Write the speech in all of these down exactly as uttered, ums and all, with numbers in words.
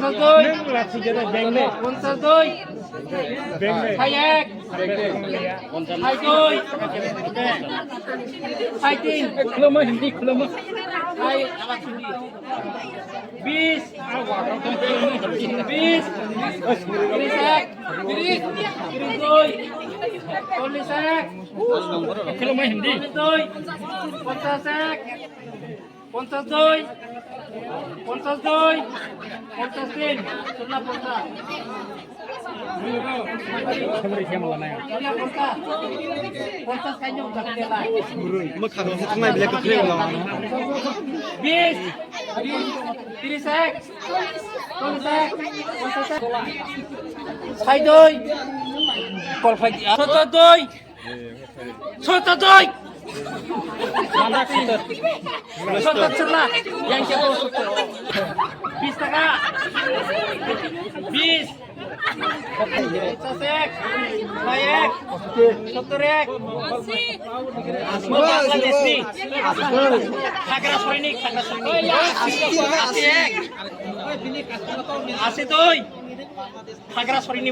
পঞ্চাশ দুই। পঞ্চাশ দুই। ষাট এক। ষাট দুই। ষাট তিন। ষাট বিশ। বিশ। তিরিশ এক। তিরিশ। তিরিশ দুই। চল্লিশ এক। চল্লিশ দুই। পঞ্চাশ এক। পঞ্চাশ দুই, পঞ্চাশ দুই, পঞ্চাশ তিন, শূন্য পঞ্চাশ। শূন্য পঞ্চাশ। পঞ্চাশ কাইন্ডে উঠা দিলা। বিশ, তিরিশ এক, চল্লিশ এক, পঞ্চাশ এক। ষাট দুই, সত্তর দুই। সত্তর দুই। সত্তর ছিল না। Yang siapa সত্তর? বিশ টাকা। বিশ। পঞ্চাশ এক। ছয় এক। সত্তর এক। বাংলাদেশ নি। খাগড়াছড়ি নি, খাগড়াছড়ি নি। আশি এক। আশি দুই। খাগড়াছড়ি নি।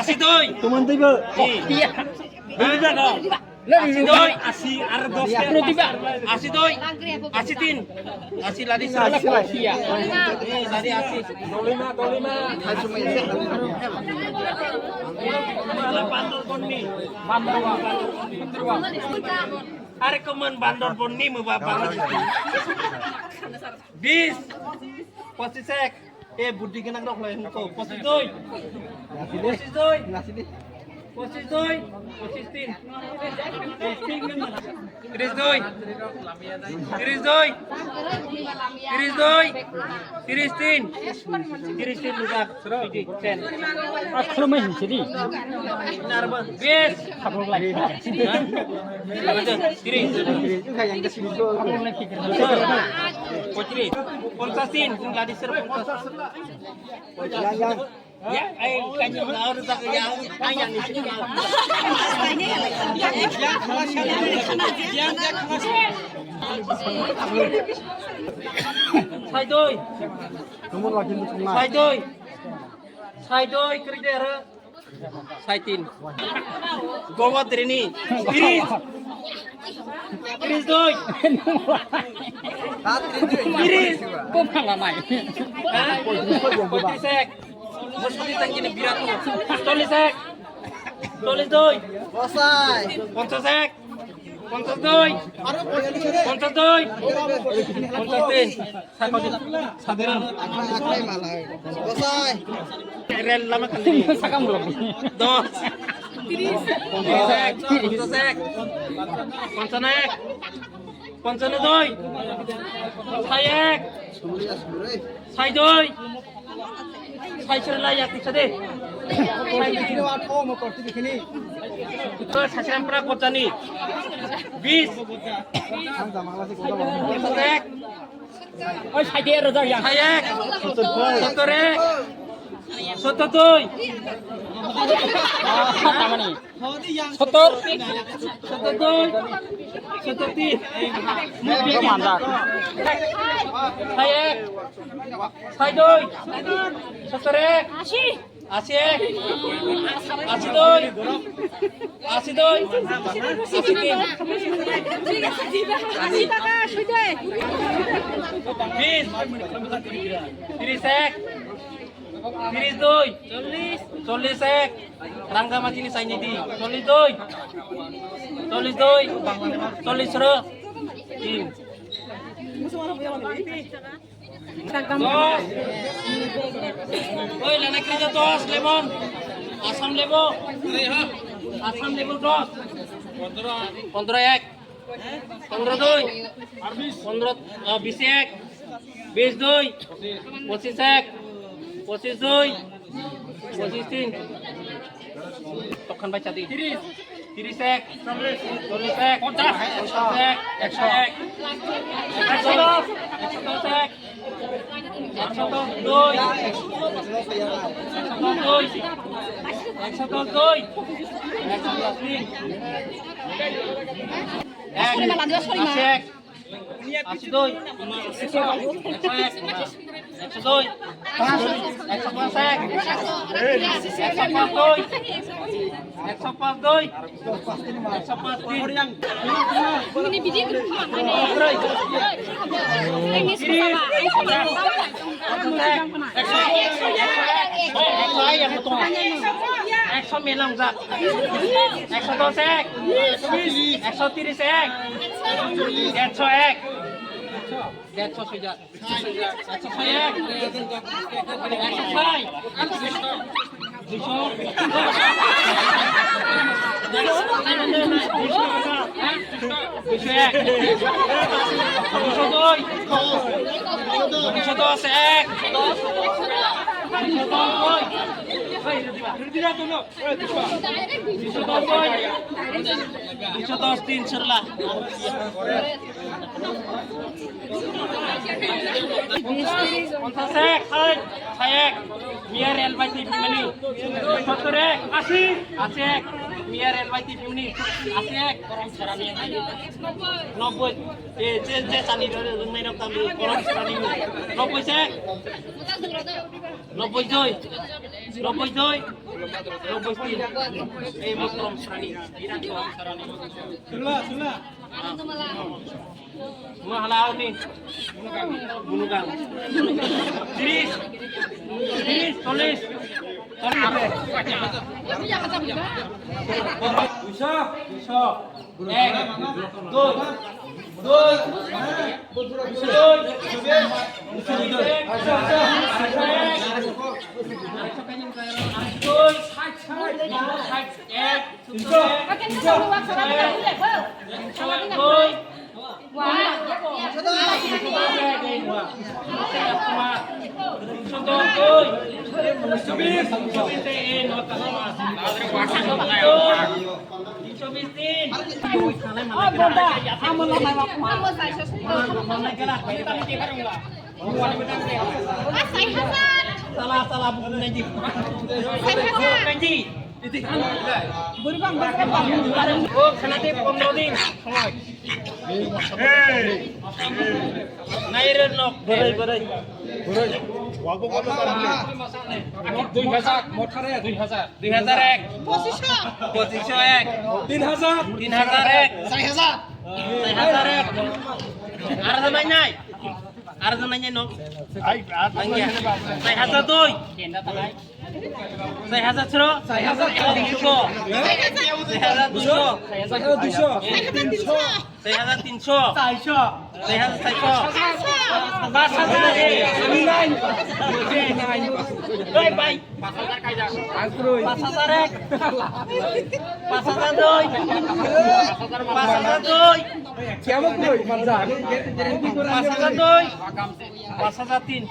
আশি দুই। তোমার দিব। জি। হ্যাঁ? আশি দুই, আশি আর দশ, আশি দুই, আশি তিন, আশি লাদি, আশি লাদি, আশি লাদি, আশি। দলিমা, দলিমা। বান্দরবন নি। বান্দরবন। আরে কমন বান্দরবন নি মুবা বাংলাদেশ। বিশ, পঁচিশ এক। এ বুদ্ধি কেনাক রক লাই হুমকো। পঁচিশ দুই। পঁচিশ দুই। পঁচিশ দুই। পঁচিশ তিন। তিরিশ দুই। তিরিশ দুই। তিরিশ দুই। তিরিশ তিন। তিরিশ তিন Luka. Ten. Akhlo mai hinse di. বিশ। Khabok lai. তিরিশ। পঁয়ত্রিশ, পঞ্চাশ তিন, লাদি সেরো পঞ্চাশ। সাইদই। সাইদই। সাইদই, করি দে, আর Saitin. Gobot rini. Tiris. Tiris doi. Tiris. Kok pala nai? Hah? Poitris ek. Musuti tangkini birat tu. Chollis ek. Chollis doi. Bosai. Ponchas ek. Ponchas doi. Ponchas doi. Ponchas tin. Sadero. Rel lama kali. Sakam lo. Dos. Ponchas ek. Ponchas ek. Ponchas ek. Ponchas doi. Sai ek. Sai doi. Sai sere lai ya, tiksa de. Sai di. Sai sere ampra kotani. Bis. Ek. Oi, sai de, rojak ya. Sai ek. Sottor ek. Sottor doi. Tamani. Sottor. Sottor doi. Sottor tin. Komandar. Sai ek. Sai doi. Sottor ek. Ashi. Ashi ek. Ashi doi. Ashi doi. Ashi tin. Ashi taka, ashi doi. Bis. Tiris ek. Tiris doi. Chollis. Chollis ek. Rangga machini saini di. Chollis doi. Chollis doi. Chollis ro. Tin. Dos. Oi, lana kerja dos, lemon. Asam lebo. Asam lebo dos. Pondro ek. Pondro doi. Pondro, ah, bis ek. Bis doi. Pochis ek. Pochis doi. Pochis tin. Tokhan bai chadi. Tiris ek. Chollis ek. Ponchas ek. Ekso ek. Ekso dos. Ekso dos ek. Ekso dos doi. Ekso dos doi. Ekso dos doi. Ekso tin. Ek. Ashi ek. Ashi doi. Ekso ek. Ekso dui. Ekso pas ek. Ekso pas dui. Ekso pas dui. Ekso pas tin. Ekso ek. Ekso ek. Ekso ek. Ekso melang jak. Ekso dos ek. Ekso tiris ek. Ekso ek. Ekso soja. Ekso soi ek. Ekso soi. Duiso. Duiso ek. Duiso dui. Duiso dos ek. Duiso dos dui. Hei, redi ba, redi ba, dono. Hei, duiso. Duiso dos dui. Duiso dos tin serla. Ponsas ek, hai, hai ek, miya rel bai twi phimani. Sottor ek, asi, asi ek, miya rel bai twi phimani. Asi ek, korom sarani. Nobboi, e, je, je sani rok, rok nai rok tam, korom sarani. Nobboi se, nobboi dui, nobboi dui, nobboi tin. E, mo korom sarani, ira korom sarani. Sula, sula. Mo hala ni. Bunugang. Tiris. Tiris, chollis. Chollis. Duiso. Duiso. Ek. Dui. Dui. Dui. Dui. Dui. Ek. Sala, sala, buku ngaji. Oh, khana de pondro din. Nairno. Borai, borai. Borai. Wago kota tarli. Dui hazar. Motare dui hazar. Dui hazar ek. Pochisho. Pochisho ek. Tin hazar. Tin hazar ek. Sai hazar. Sai hazar ek. Ar nai nai. Ar nai nai no. Ai, ar nai nai. Sai hazar dui. Sai hazar sro. Sai hazar duiso. Sai hazar duiso. Sai hazar duiso. Sai hazar tinsho. Sai hazar tinsho. Sai hazar saiso. Pas hazar. Oi, bai. Pas hazar ek. Pas hazar dui. Pas hazar dui. Pas hazar dui. Pas hazar tin.